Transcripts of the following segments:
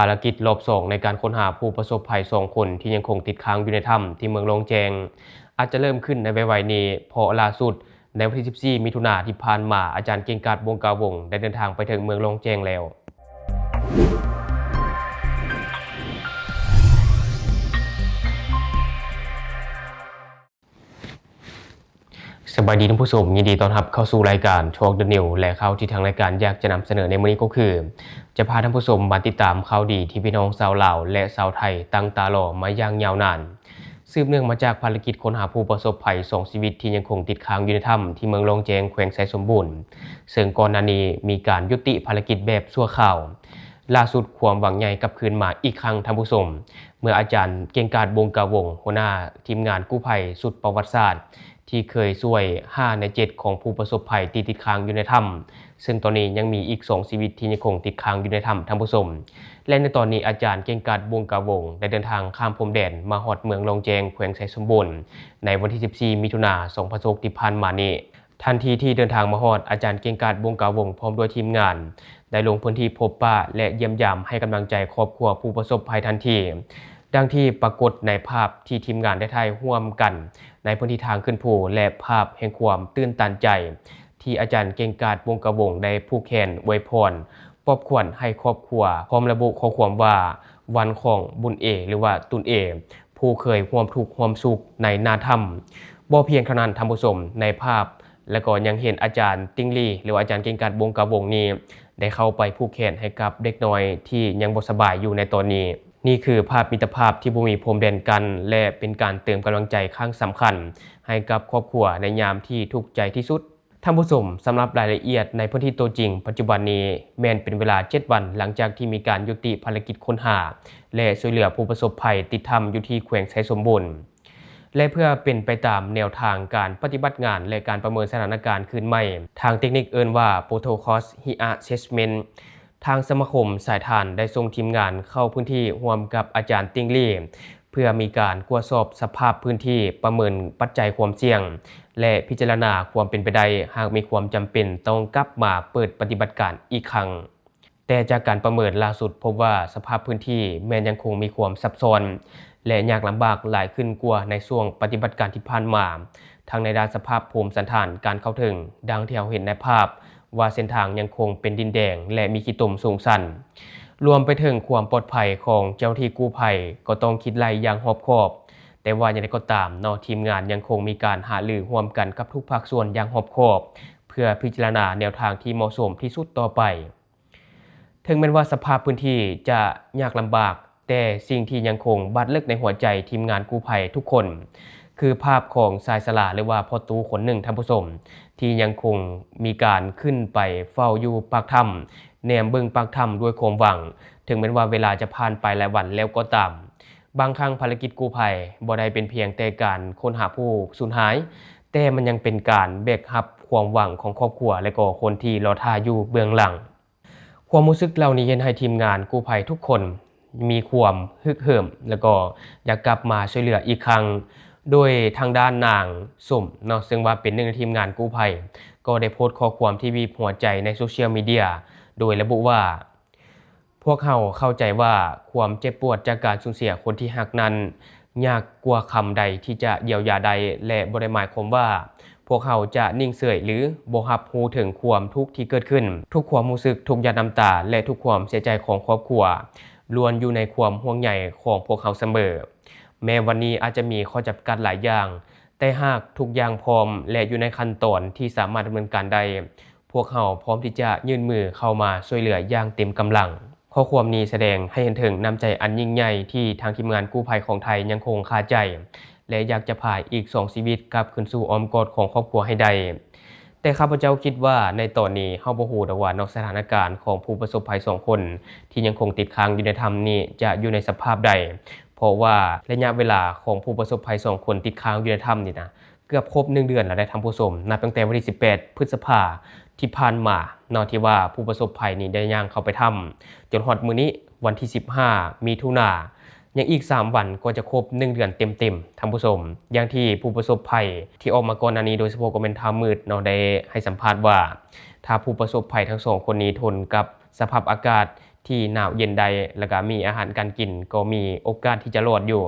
ພາລະກິດລອບສອງໃນການຄົ້ນຫາຜູ້ປະສົບໄພສອງຄົນທີ່ຍັງຄົງຕິດຄ້າງຢູ່ໃນຖ້ຳທີ່ເມືອງລອງແຈ້ງ ອາດຈະເລີ່ມຂຶ້ນໃນໄວໆນີ້ ເພາະລ່າສຸດໃນວັນທີສິບສີ່ ມິຖຸນາທີ່ຜ່ານມາ, ອາຈານເກັ່ງກາດ ວົງກາວົງ ໄດ້ເດີນທາງໄປເຖິງເມືອງລອງແຈ້ງແລ້ວ. ສະບາຍດີທ່ານຜູ້ຊົມ, ຍິນດີຕ້ອນຮັບເຂົ້າສູ່ລາຍການ Talk the News ແລະ ຂ່າວທີ່ທາງລາຍການຢາກຈະນຳສະເໜີໃນມື້ນີ້ກໍຄື ຈະພາທ່ານຜູ້ຊົມມາຕິດຕາມຂ່າວດີທີ່ພີ່ນ້ອງຊາວລາວ ແລະ ຊາວໄທຕັ້ງຕາລໍມາຢ່າງຍາວນານ. ສືບເນື່ອງມາຈາກພາລະກິດຄົ້ນຫາຜູ້ປະສົບໄພສອງຊີວິດທີ່ຍັງຄົງຕິດຄ້າງຢູ່ໃນຖ້ຳທີ່ເມືອງລອງແຈ້ງ ແຂວງໄຊສົມບູນ ເຊິ່ງກ່ອນໜ້ານີ້ມີການຍຸຕິພາລະກິດແບບຊົ່ວຄາວ. ລ່າສຸດຄວາມຫວັງໃຫຍ່ກັບຄືນມາອີກຄັ້ງທ່ານຜູ້ຊົມ ເມື່ອອາຈານເກັ່ງກາດ ວົງກາວົງ ຫົວໜ້າທີມງານກູ້ໄພຊຸດປະຫວັດສາດ ທີ່ເຄີຍຊ່ວຍຫ້າໃນເຈັດຂອງຜູ້ປະສົບໄພທີ່ຕິດຄ້າງຢູ່ໃນຖ້ຳ ເຊິ່ງຕອນນີ້ຍັງມີອີກສອງຊີວິດທີ່ຍັງຄົງຕິດຄ້າງຢູ່ໃນຖ້ຳທ່ານຜູ້ຊົມ ແລະ ໃນຕອນນີ້ອາຈານເກັ່ງກາດ ວົງກາວົງ ໄດ້ເດີນທາງຂ້າມພົມແດນມາຮອດເມືອງລອງແຈ້ງ ແຂວງໄຊສົມບູນ ໃນວັນທີສິບສີ່ ມິຖຸນາ ສອງພັນຊາວຫົກ ທີ່ຜ່ານມານີ້. ທັນທີທີ່ເດີນທາງມາຮອດ, ອາຈານເກັ່ງກາດ ວົງກາວົງ ພ້ອມດ້ວຍທີມງານ ໄດ້ລົງພື້ນທີ່ພົບປະ ແລະ ຢ້ຽມຢາມໃຫ້ກຳລັງໃຈຄອບຄົວຜູ້ປະສົບໄພທັນທີ. ດັ່ງທີ່ປາກົດໃນພາບທີ່ທີມງານໄດ້ຖ່າຍຮ່ວມກັນໃນພື້ນທີ່ທາງຂຶ້ນພູ ແລະ ພາບແຫ່ງຄວາມຕື່ນຕັນໃຈ ທີ່ອາຈານເກັ່ງກາດ ວົງກາວົງ ໄດ້ຜູກແຂນອວຍພອນ ປອບຂວັນໃຫ້ຄອບຄົວ, ພ້ອມລະບຸຂໍ້ຄວາມວ່າ ວັນຂອງບຸນເອ ຫຼືວ່າຕຸນເອ ຜູ້ເຄີຍຮ່ວມທຸກຮ່ວມສຸກໃນໜ້າຖ້ຳ. ບໍ່ພຽງເທົ່ານັ້ນທ່ານຜູ້ຊົມ, ໃນພາບ ແລະ ກໍຍັງເຫັນອາຈານຕິ່ງລີ ຫຼືວ່າອາຈານເກັ່ງກາດ ວົງກາວົງ ນີ້ ໄດ້ເຂົ້າໄປຜູກແຂນໃຫ້ກັບເດັກນ້ອຍທີ່ຍັງບໍ່ສະບາຍຢູ່ໃນຕອນນີ້. ນີ້ຄືພາບມິດຕະພາບທີ່ບໍ່ມີພົມແດນກັ້ນ ແລະ ເປັນການເຕີມກຳລັງໃຈຄັ້ງສຳຄັນໃຫ້ກັບຄອບຄົວໃນຍາມທີ່ທຸກໃຈທີ່ສຸດ. ທ່ານຜູ້ຊົມ, ສຳລັບລາຍລະອຽດໃນພື້ນທີ່ຕົວຈິງປັດຈຸບັນນີ້ ແມ່ນເປັນເວລາເຈັດວັນຫຼັງຈາກທີ່ມີການຍຸຕິພາລະກິດຄົ້ນຫາ ແລະ ຊ່ວຍເຫຼືອຜູ້ປະສົບໄພຕິດຖ້ຳຢູ່ທີ່ແຂວງໄຊສົມບູນ ແລະ ເພື່ອເປັນໄປຕາມແນວທາງການປະຕິບັດງານ ແລະ ການປະເມີນສະຖານະການຄືນໃໝ່, ທາງເຕັກນິກເອີ້ນວ່າ Protocol Risk Assessment, ທາງສະມາຄົມສາຍທານໄດ້ສົ່ງທີມງານເຂົ້າພື້ນທີ່ຮ່ວມກັບອາຈານຕິ່ງລີ ເພື່ອມີການກວດສອບສະພາບພື້ນທີ່, ປະເມີນປັດໄຈຄວາມສ່ຽງ ແລະ ພິຈາລະນາຄວາມເປັນໄປໄດ້ ຫາກມີຄວາມຈຳເປັນຕ້ອງກັບມາເປີດປະຕິບັດການອີກຄັ້ງ. ແຕ່ຈາກການປະເມີນລ່າສຸດພົບວ່າສະພາບພື້ນທີ່ແມ່ນຍັງຄົງມີຄວາມຊັບຊ້ອນ ແລະ ຍາກລຳບາກຫຼາຍຂຶ້ນກວ່າໃນຊ່ວງປະຕິບັດການທີ່ຜ່ານມາ, ທັງໃນດ້ານສະພາບພູມສັນຖານການເຂົ້າເຖິງ, ດັ່ງທີ່ເຮົາເຫັນໃນພາບ ວ່າເສັ້ນທາງຍັງຄົງເປັນດິນແດງ ແລະ ມີຂີ້ຕົມສູງຊັນ, ລວມໄປເຖິງຄວາມປອດໄພຂອງເຈົ້າໜ້າທີ່ກູ້ໄພກໍຕ້ອງຄິດໄລ່ຢ່າງຮອບຄອບ. ແຕ່ວ່າຢ່າງໃດກໍຕາມເນາະ, ທີມງານຍັງຄົງມີການຫາລືຮ່ວມກັນກັບທຸກພາກສ່ວນຢ່າງຮອບຄອບ ເພື່ອພິຈາລະນາແນວທາງທີ່ເໝາະສົມທີ່ສຸດຕໍ່ໄປ. ເຖິງແມ່ນວ່າສະພາບພື້ນທີ່ຈະຍາກລຳບາກ, ແຕ່ສິ່ງທີ່ຍັງຄົງບາດເລິກໃນຫົວໃຈທີມງານກູ້ໄພທຸກຄົນ ຄືພາບຂອງຊາຍຊະລາ ຫຼືວ່າພໍ່ຕູ້ຄົນໜຶ່ງ, ທ່ານຜູ້ຊົມ, ທີ່ຍັງຄົງມີການຂຶ້ນໄປເຝົ້າຢູ່ປາກຖ້ຳ, ແນມເບິ່ງປາກຖ້ຳດ້ວຍຄວາມຫວັງ, ເຖິງແມ່ນວ່າເວລາຈະຜ່ານໄປຫຼາຍວັນແລ້ວກໍຕາມ. ບາງຄັ້ງພາລະກິດກູ້ໄພບໍ່ໄດ້ເປັນພຽງແຕ່ການຄົ້ນຫາຜູ້ສູນຫາຍ, ແຕ່ມັນຍັງເປັນການແບກຮັບຄວາມຫວັງຂອງຄອບຄົວ ແລະ ກໍຄົນທີ່ລໍຖ້າຢູ່ເບື້ອງຫຼັງ. ຄວາມຮູ້ສຶກເຫຼົ່ານີ້ເຮັດໃຫ້ທີມງານກູ້ໄພທຸກຄົນມີຄວາມຮຶກເຫີມ ແລ້ວກໍຢາກກັບມາຊ່ວຍເຫຼືອອີກຄັ້ງ. ໂດຍທາງດ້ານນາງສົມເນາະ ເຊິ່ງວ່າເປັນໜຶ່ງໃນທີມງານກູ້ໄພ ກໍໄດ້ໂພສຂໍ້ຄວາມທີ່ບີບຫົວໃຈໃນໂຊຊຽວມີເດຍ ໂດຍລະບຸວ່າ ພວກເຮົາເຂົ້າໃຈວ່າຄວາມເຈັບປວດຈາກການສູນເສຍຄົນທີ່ຮັກນັ້ນ ຍາກກວ່າຄຳໃດທີ່ຈະຢຽວຢາໄດ້ ແລະ ບໍ່ໄດ້ໝາຍຄວາມວ່າພວກເຮົາຈະນິ່ງເສີຍ ຫຼື ບໍ່ຮັບຮູ້ເຖິງຄວາມທຸກທີ່ເກີດຂຶ້ນ. ທຸກຄວາມຮູ້ສຶກ, ທຸກຫຍາດນ້ຳຕາ ແລະ ທຸກຄວາມເສຍໃຈຂອງຄອບຄົວ ລ້ວນຢູ່ໃນຄວາມຫ່ວງໃຍຂອງພວກເຮົາສະເໝີ. ແມ້ວັນນີ້ອາດຈະມີຂໍ້ຈຳກັດຫຼາຍຢ່າງ, ແຕ່ຫາກທຸກຢ່າງພ້ອມ ແລະ ຢູ່ໃນຂັ້ນຕອນທີ່ສາມາດດຳເນີນການໄດ້, ພວກເຮົາພ້ອມທີ່ຈະຍື່ນມືເຂົ້າມາຊ່ວຍເຫຼືອຢ່າງເຕັມກຳລັງ. ຂໍ້ຄວາມນີ້ສະແດງໃຫ້ເຫັນເຖິງນ້ຳໃຈອັນຍິ່ງໃຫຍ່ທີ່ທາງທີມງານກູ້ໄພຂອງໄທຍັງຄົງຄາໃຈ ແລະ ຢາກຈະພາອີກສອງຊີວິດກັບຄືນສູ່ອ້ອມກອດຂອງຄອບຄົວໃຫ້ໄດ້. ແຕ່ຂ້າພະເຈົ້າຄິດວ່າໃນຕອນນີ້ເຮົາບໍ່ຮູ້ດອກວ່າເນາະ ສະຖານະການຂອງຜູ້ປະສົບໄພສອງຄົນທີ່ຍັງຄົງຕິດຄ້າງຢູ່ໃນຖ້ຳນີ້ຈະຢູ່ໃນສະພາບໃດ, ເພາະວ່າໄລຍະເວລາຂອງຜູ້ປະສົບໄພສອງຄົນຕິດຄ້າງຢູ່ໃນຖ້ຳນີ້ນະ ເກືອບຄົບໜຶ່ງເດືອນແລ້ວເດ້ທ່ານຜູ້ຊົມ, ນັບຕັ້ງແຕ່ວັນທີສິບແປດ ພຶດສະພາທີ່ຜ່ານມາເນາະ ທີ່ວ່າຜູ້ປະສົບໄພນີ້ໄດ້ຍ່າງເຂົ້າໄປຖ້ຳ ຈົນຮອດມື້ນີ້ ວັນທີສິບຫ້າ ມິຖຸນາ ຍັງອີກສາມວັນກໍຈະຄົບໜຶ່ງເດືອນເຕັມໆ ທ່ານຜູ້ຊົມ. ຢ່າງທີ່ຜູ້ປະສົບໄພທີ່ອອກມາກ່ອນໜ້ານີ້ ໂດຍສະເພາະກໍແມ່ນທ້າວມືດເນາະ ໄດ້ໃຫ້ສຳພາດວ່າ ຖ້າຜູ້ປະສົບໄພທັງສອງຄົນນີ້ທົນກັບສະພາບອາກາດ ທີ່ໜາວເຢັນໄດ້ ແລ້ວກໍມີອາຫານການກິນ ກໍມີໂອກາດທີ່ຈະລອດຢູ່,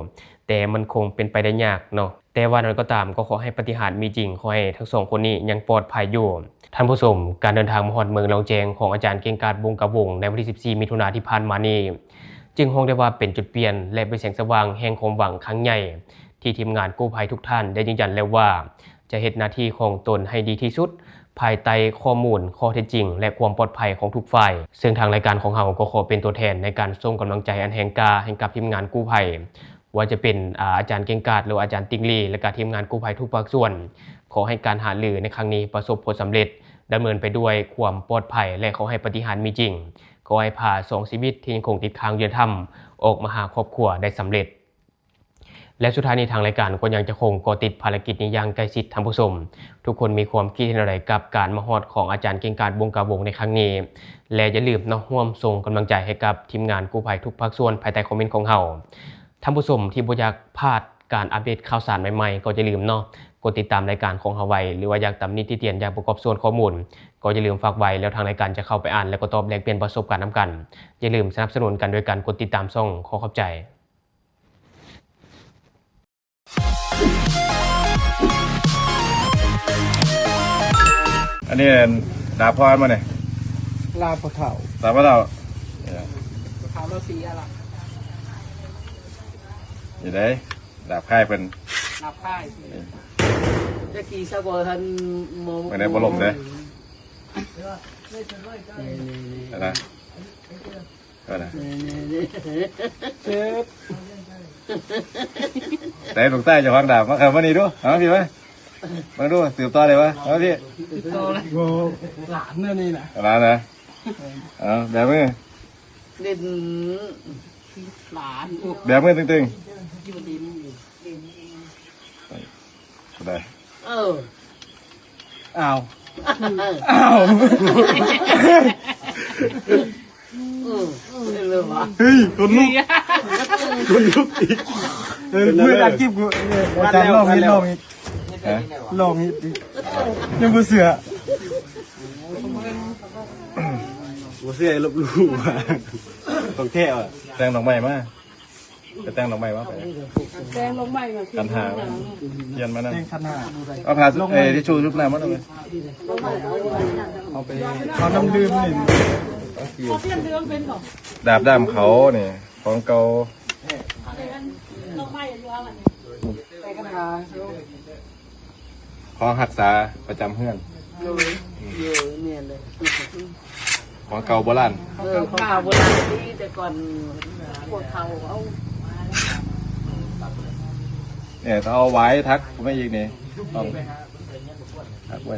ແຕ່ມັນຄົງເປັນໄປໄດ້ຍາກເນາະ. ແຕ່ວ່ານັ້ນກໍຕາມ ກໍຂໍໃຫ້ປາຕິຫານມີຈິງ, ຂໍໃຫ້ທັງສອງຄົນນີ້ຍັງປອດໄພຢູ່. ທ່ານຜູ້ຊົມ, ການເດີນທາງມາຮອດເມືອງລອງແຈ້ງຂອງອາຈານເກັ່ງກາດ ວົງກະວົງ ໃນວັນທີສິບສີ່ ມິຖຸນາທີ່ຜ່ານມານີ້ ຈຶ່ງຮ້ອງໄດ້ວ່າເປັນຈຸດປ່ຽນ ແລະ ເປັນແສງສະຫວ່າງແຫ່ງຄວາມຫວັງຄັ້ງໃຫຍ່ ທີ່ທີມງານກູ້ໄພທຸກທ່ານໄດ້ຢືນຢັນແລ້ວວ່າ ຈະເຮັດໜ້າທີ່ຂອງຕົນໃຫ້ດີທີ່ສຸດ ພາຍໃຕ້ຂໍ້ມູນ, ຂໍ້ເທັດຈິງ ແລະ ຄວາມປອດໄພຂອງທຸກຝ່າຍ. ເຊິ່ງທາງລາຍການຂອງເຮົາກໍຂໍເປັນຕົວແທນໃນການສົ່ງກຳລັງໃຈອັນແຮງກ້າໃຫ້ກັບທີມງານກູ້ໄພ, ບໍ່ວ່າຈະເປັນ ອາ ອາຈານເກັ່ງກາດ ຫຼືວ່າອາຈານຕິ່ງລີ ແລະກະທີມງານກູ້ໄພທຸກພາກສ່ວນ. ຂໍໃຫ້ການຫາລືໃນຄັ້ງນີ້ປະສົບຜົນສຳເລັດ, ດຳເນີນໄປດ້ວຍຄວາມປອດໄພ ແລະ ຂໍໃຫ້ປາຕິຫານມີຈິງ. ຂໍໃຫ້ພາສອງຊີວິດທີ່ຍັງຄົງຕິດຄ້າງຢູ່ໃນຖ້ຳ ອອກມາຫາຄອບຄົວໄດ້ສຳເລັດ. ແລະ ສຸດທ້າຍນີ້ທາງລາຍການກໍຍັງຈະຄົງເກາະຕິດພາລະກິດນີ້ຢ່າງໃກ້ຊິດ. ທ່ານຜູ້ຊົມ ທຸກຄົນມີຄວາມຄິດເຫັນແນວໃດກັບການມາຮອດຂອງອາຈານເກັ່ງກາດ ວົງກະວົງ ໃນຄັ້ງນີ້? ແລະ ຢ່າລືມເນາະ ຮ່ວມສົ່ງກຳລັງໃຈໃຫ້ກັບທີມງານກູ້ໄພທຸກພາກສ່ວນພາຍໃຕ້ຄອມເມັນຂອງເຮົາ. ທ່ານຜູ້ຊົມທີ່ບໍ່ຢາກພາດການອັບເດດຂ່າວສານໃໝ່ໆ ກໍຢ່າລືມເນາະ ກົດຕິດຕາມລາຍການຂອງເຮົາໄວ້, ຫຼືວ່າຢາກຕຳໜິຕິຕຽນ ຢາກປະກອບສ່ວນຂໍ້ມູນ ກໍຢ່າລືມຝາກໄວ້, ແລ້ວທາງລາຍການຈະເຂົ້າໄປອ່ານ ແລະ ກໍຕອບແລກປ່ຽນປະສົບການນຳກັນ. ຢ່າລືມສະໜັບສະໜູນກັນໂດຍການກົດຕິດຕາມຊ່ອງ. ຂໍຂອບໃຈ. ອັນນີ້ດາບພໍ່ມັນນີ້ ລາບພໍ່ເຖົ້າ ດາບພໍ່ເຖົ້າ ເອີ ພໍ່ເຖົ້າລາວເສຍລະ ນີ້ເດ້ ດາບຄ້າຍເພິ່ນ ດາບຄ້າຍ ເອີ ແຕ່ກີ້ຊະບໍ່ທັນໝໍ ໄປໄດ້ບໍ່ລົ້ມເດ້ ນີ້ໆໆ ເອີນະ. ເອີນະ ເຈັບ ແຕ່ລູກໃຕ້ເຈົ້າຂອງດາບ ມາເຂົ້າມານີ້ດູ ເອົາມາພີ້ມາ ເບິ່ງດູ ສືບຕໍ່ໄດ້ບໍ່ ເອົາມາພີ້ ຕິດຕໍ່ເລີຍ ໂອ້ ຫຼານເດີນີ້ນະ ຫຼານນະ ເອີ ເອົາ ແບມື ຫຼິ້ນຫຼານ ແບມືຕຶງໆ ຢູ່ດິນ ໄດ້ ເອີ ອ້າວ ອ້າວ ເອີ ເອີ ເລີຍວ່າ ເຮີ້ຍ ຄົນລຸກ ຄົນລຸກອີກ ເອີ ເພື່ອນອັດຄລິບກູ ອາຈານລອງເຮັດ ລອງເຮັດ ຮະ ລອງເຮັດ ຍັງບໍ່ເຊື່ອ ບໍ່ເຊື່ອໃຫ້ລົບຫຼູ່ ຂອງແທ້ວ່າ ແຕ່ງດອກໄມ້ມາ ໄປແຕ່ງດອກໄມ້ມາ ໄປແຕ່ງດອກໄມ້ມາ ຂັນຫ້າ ທຽນມານຳ ແຕ່ງຂັນຫ້າ ເອົາຜ້າ ເອີ ທິຊຊູຊຸບນ້ຳມານຳ ເອົາໄປ ເອົານ້ຳດື່ມນີ້ ດາບດ້າມເຂົານີ້ ຂອງເກົ່າ ແຕ່ງຂັນຫ້າ ຂອງຮັກສາປະຈຳເຮືອນ ໂດຍ ເອີ ແມ່ນເລີຍ ຂອງເກົ່າໂບລານ ເອີ ຂອງເກົ່າໂບລານ ທີ່ແຕ່ກ່ອນພວກເຂົາເອົາ ນີ້ ເອົາໄວ້ທັກມາອີກນີ້ ຕ້ອງທັກໄວ້